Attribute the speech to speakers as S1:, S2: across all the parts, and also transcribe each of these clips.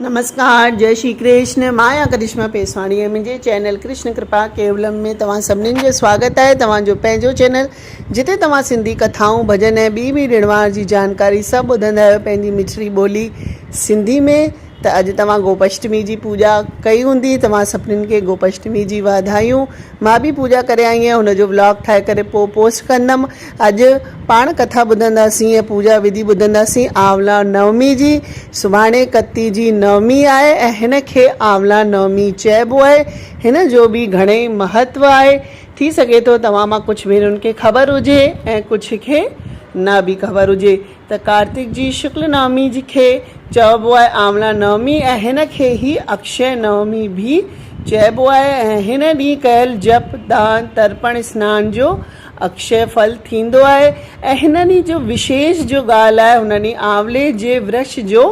S1: نمسڪار جئي شري ڪرشن مان آهيان ڪرشما پيسواڻي ۽ منهنجي چينل ڪرشن ڪرپا ڪيولم ۾ توهان سڀنين جو سواگت آهي توهان جو پنهنجو چينل جتي توهان سنڌي ڪٿائون ڀڄن ۽ ٻي ٻي ڏڻوار جي جانڪاري سڀ ٻڌندا آهيو پنهنجي مٺڙي ٻولي سنڌي ۾ ته اڄ توهان گوپ اشٽمي جي پوڄا ڪئي هوندي توهان سڀنين کي گوپ اشٽمي جي واڌايون مان به پوڄا ڪري آئي آهيان هن جو ولاگ ٺاهي ڪري پوء پوسٽ ڪندم اڄ پاڻ ڪٿا ٻڌنداسين ۽ پوڄا وڌي ٻڌنداسين آنولا نومي جي سڀاڻي ڪتي جي نومي آهي ۽ هن کي آنولا نومي چئبو آهي هن جو به گهڻي مهتو آهي ٿي سگهي ٿو توهان مان ڪجهه ڀينرن کي خبر هجي ۽ ڪجهه کي نه به خبر هجي ته ڪارتڪ جي شڪل نومي جي کي چئبو آهي آنولا نومي ۽ هن کي ئي اڪشي نومي به چئبو آهي ۽ هن ڏينهن ڪيل جپ، دان، ترپڻ، اسنان جو اڪشي ڦل ٿيندو آهي ۽ هن ڏينهن جو وشيش جو ڳالهه آهي هن ڏينهن آنولي جي ورش جو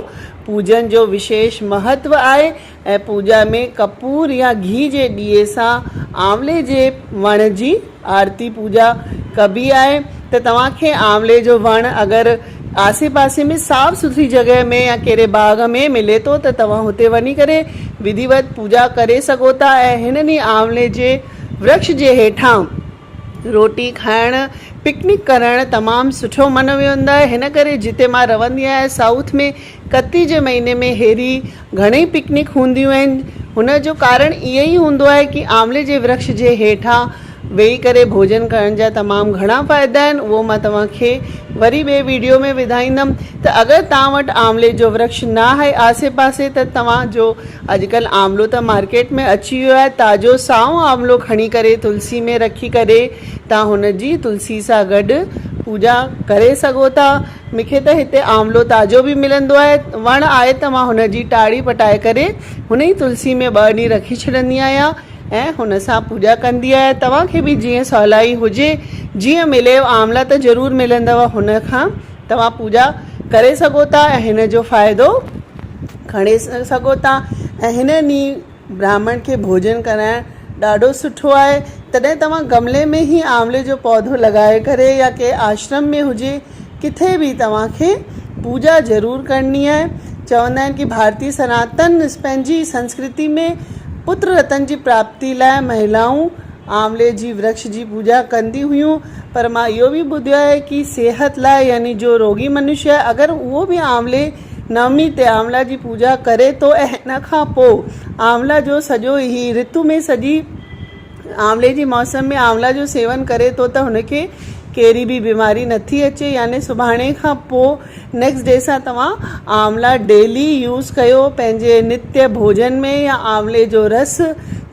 S1: پوڄن جو وشيش مهتو آهي ۽ پوڄا ۾ ڪپور يا گهي جي ڏيئي سان آنولي جي وڻ جي آرتي پوڄا ڪبي آهي ته توهان کي آنولي جو وڻ اگر آسي پاسي ۾ صاف سٿري جڳهه ۾ يا ڪهڙي باغ ۾ ملي ٿو ته توهان هتي وڃي ڪري وڌيوت پوڄا ڪري سگهو ٿا ۽ هن ڏينهن آنولي جي ورڪش جي هيٺان روٽي کائڻ، پڪنڪ ڪرڻ تمام سٺو مڃيو ويندو آهي هن ڪري جتي مان رهندي آهيان سائوٿ ۾ ڪتي جي مهيني ۾ هيري گهڻي پڪنڪ هونديون آهن هن جو ڪارڻ اهي ئي هوندو آهي ڪي آملي جي ورڪش جي هيٺان ويهي ڪري ڀوڄن ڪرڻ جا تمام گهڻا فائدا آهن اهو مان توهان کي وري ٻئي ويڊيو ۾ وڌائيندم ته اگر توهان وٽ آملي جو ورڪش نه آهي آسي پاسي ته توهان جو اڄڪلهه آملو ته مارڪيٽ ۾ اچي ويو آهي تازو سائو آملو کڻي ڪري تلسي ۾ رکي ڪري توهان هن جي تلسي سان گڏ پوڄا ڪري سگهو ٿا مون کي ته هتي آملو تازو به ملندو آهي وڻ آهي ته مان هن جي ٽاڙي پٽائي ڪري هن ئي تلسي ۾ ٻه ڏينهن رکي ڇڏندي آهيان ۽ هن سان پوڄا ڪندي آهيان توهان کي به جيئن سولائي هجي جيئن مليو آملا ته ضرور ملندو هن کان توهان پوڄا ڪري سگهو ٿا ۽ هن جو فائدو کڻي سگهو ٿا ۽ هن ڏينهن براهمڻ کي ڀوڄن ڪرائڻ ڏاڍو سٺو آهي تڏهن توهان گملي ۾ ئي آنولي جو پوڌو لڳائي ڪري يا ڪنهن آشرم ۾ هجي ڪٿي به توهان کي پوڄا ضرور ڪرڻي آهي چوندا آهن ڪي ڀارتي سناتن پنهنجي سنسڪرتي ۾ پتر رتن جي پراپتي لاء مهلائون آنولي جي ورڪش جي پوڄا ڪندي هيون پر مان اهو به ٻڌيو آهي ڪي صحت لاء يعني جو روڳي منشي آهي اگر اهو به آنولي نومي تي آنولا جي پوڄا ڪري ٿو ۽ هن کان پوء آنولا جو سڄو هي رتو ۾ سڄي آنولي جي موسم ۾ آنولا جو سيون ڪري ٿو ته هن کي ڪهڙي به بيماري نٿي اچي يعني سڀاڻي کان پوء نيڪسٽ ڊي سان توهان آنولا ڊيلي يوز ڪيو پنهنجي نتيه ڀوڄن ۾ يا آنولي جو رس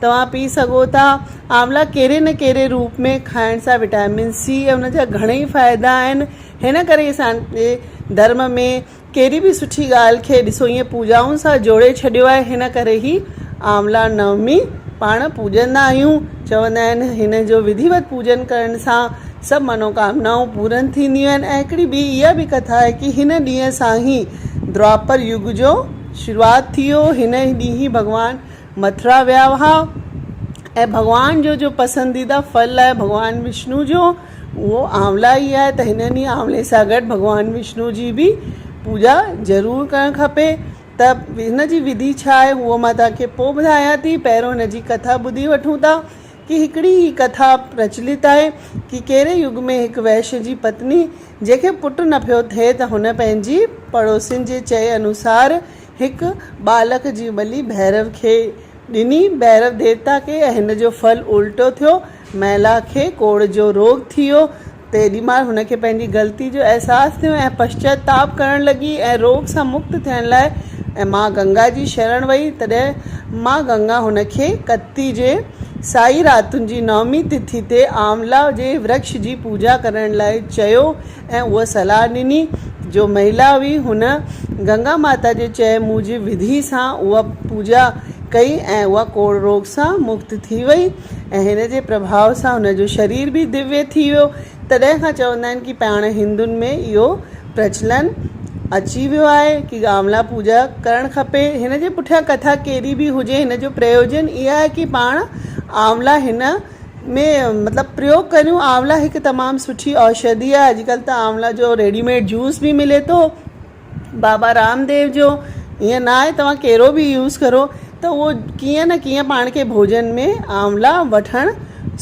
S1: توهان پي سگهو ٿا آنولا ڪهڙي نه ڪهڙي روپ ۾ کائڻ سان وٽامن سي ۽ ان جا گهڻئي فائدا آهن هن ڪري اسان جي ڌرم ۾ ڪهڙي به سٺي ڳالهه کي ڏسو ائين پوڄائن سان جوڙي ڇڏيو آهي هن ڪري هي آنولا نومي پاڻ پوڄندا آهيون چوندا آهن هن جو وڌيوت پوڄن ڪرڻ سان سڀ منوڪامنائون پورن ٿينديون آهن ۽ هڪڙي ٻي اها به ڪٿا آهي ڪي هن ڏينهن سان ئي دوآپر يگ جو شروعات ٿي هو هن ڏينهن ئي ڀڳوان مٿرا ويا هئا ۽ ڀڳوان جو جو پسنديده ڦل آهي ڀڳوان وشنو جو اهو آنولا ئي آهي ته هن ڏينهن آنولي سان گڏ ڀڳوان وشنو جي به پوڄا ضرور ڪرڻ کپي ته هن جي وڌي ڇا آهي اهو مان توهان کي پوء ٻڌايان ٿي پهريون هن جي ڪٿا ٻڌي وٺون ٿا ڪي هڪڙي هي ڪٿا پرچلت آهي ڪي ڪهڙي يگ ۾ هڪ وئش جي پتني جنهن کي پٽ نه پيو ٿئي ته هن پنهنجي پڙوسين جي چئي انوسار هڪ ٻالڪ جي ٻلي ڀيرو کي ڏني. ڀيرو ديوتا کي ۽ هن جو ڦل الٽو ٿيو. مهلا کي ڪوڙهه جو روڳ ٿي ويو. تيڏي مهل هن کي پنهنجي غلطي جو احساس ٿيو ۽ پشچاتاپ ڪرڻ لڳي ۽ روڳ سان مڪت ٿيڻ لاء ۽ ماء گنگا جي شرڻ وئي. تڏهن ماء گنگا هن کي ڪتي جي سائي راتن جي نومي تٿي تي آنولا جي ورڪش جي پوڄا ڪرڻ لاء چيو. ۽ اها صلاح ڏني جو مهلا هئي هن گنگا ماتا جي چئي موجب وڌي سان اها پوڄا ڪئي ۽ اها ڪوڙهه روڳ سان مڪت ٿي وئي ۽ هن جي پرڀاء سان هن جو شرير به دويه ٿي ويو تڏهن کان چوندا آهن ڪي پاڻ هندن ۾ اهو پرچلن اچي ويو آهي ڪي آنولا پوڄا ڪرڻ کپي هن جي پٺيان ڪٿا ڪهڙي به هجي هن جو پريوجن اها آهي ڪي پاڻ آنولا هن ۾ مطلب پريوگ ڪريون آنولا هڪ تمام سٺي اوشڌي آهي اڄڪلهه ته آنولا جو ريڊي ميڊ جوس به ملي ٿو بابا رامديو جو ائين نه آهي توهان ڪهڙو به يوز ڪرو ته اهو ڪيئن نه ڪيئن پاڻ کي ڀوڄن ۾ آنولا وٺڻ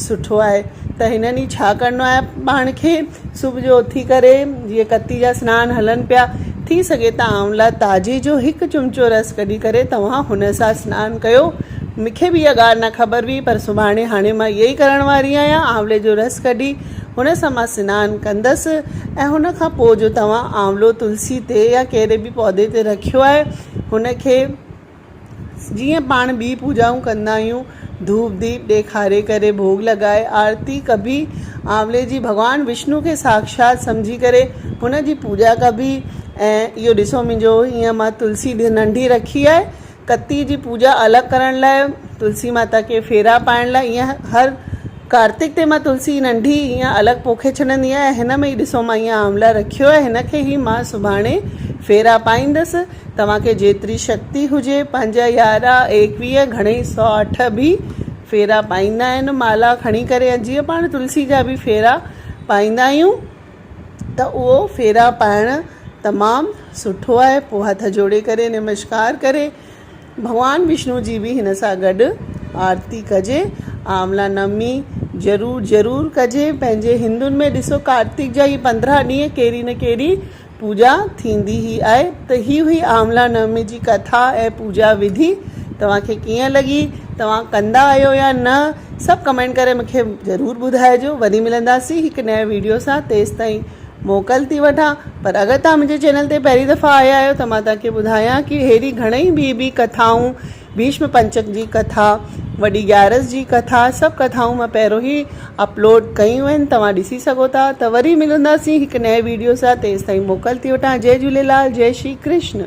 S1: سٺو آهي ته هن ڏينهن ڇا ڪرڻو آهي پاڻ کي صبح جو اٿي ڪري جيئن ڪتي جا سنان هلن پيا ٿي سگهي ته آنولا تازي جو هڪ چمچو رس ڪڍي ڪري توهان هن سان سنان ڪيو مونکي به اها ڳالهه نه خبر هئي پر سڀاڻي هاڻي مان اهو ئي ڪرڻ واري آهيان آنولي جو رس ڪڍي هن سان مان سنان ڪندس ۽ هن کان پوء جو توهان آنولو تلسي تي يا ڪهڙي به پوڌي تي رکيو آهي هن کي جيئن پاڻ ٻي پوڄائون ڪندا آهيون ڌوپ ديپ ڏيکاري ڪري ڀوڳ لڳائي آرتي ڪبي آنولي جي ڀڳوان وشنو کي ساڪشات سمجهي ڪري هن جي پوڄا ڪبي ۽ اهو ڏسو منهنجو هيئن مان تلسي ننڍي رکي آهي ڪتي جي پوڄا الڳ ڪرڻ لاء تلسي ماتا کي ڦيرا پائڻ لاء ائين هر ڪارتڪ تي مان تلسي ننڍي ائين الڳ پوکي ڇڏندي آهيان ۽ هن ۾ ئي ڏسو مان ائين آنولا رکيو آهي هن کي ئي مان سڀاڻي ڦيرا پائيندس توهان کي جيتري شڪتي هجي پنج 11 21 گهڻي 108 به ڦيرا پائيندا آهن مالا کڻي ڪري ۽ جيئن پاڻ تلسي جا به ڦيرا پائيندا آهيون ته اهو ڦيرا پائڻ تمام سٺو آهي پوء هٿ جوڙي ڪري نمشڪار ڪري ڀڳوان وشنو جي به هن سان گڏ آرتي ڪجي آملا نمي ضرور ضرور ڪجي پنهنجي هندن ۾ ڏسو ڪارتڪ جا هي 15 ڏينهن ڪهڙي نه ڪهڙي پوڄا ٿيندي ئي آهي ته هي هئي آملا نومي جي ڪٿا ۽ پوڄا وڌي توهان کي ڪيئن لڳي توهان ڪندا آهيو يا نه سڀ ڪمينٽ ڪري مون کي ضرور ٻڌائجو وري ملنداسين هڪ نئين ويڊيو سان تيستائين موڪل ٿي وٺان پر اگر توهان منهنجي چينل تي پهرين دفعا آيا آهيو ته مان توهان کي ٻڌايان ڪي ههڙي گهڻئي ٻي به ڪٿائون ڀيشم پنچڪ جي ڪٿا وڏي گيارس جي ڪٿا سڀ ڪٿائون مان پهريون ئي اپلوڊ ڪيون آهن توهان ڏسي سگهو ٿا ته وري ملنداسين هڪ نئين ويڊيو سان تيستائين موڪل ٿي وٺان جئي جهوليلال جئي شري ڪرشن.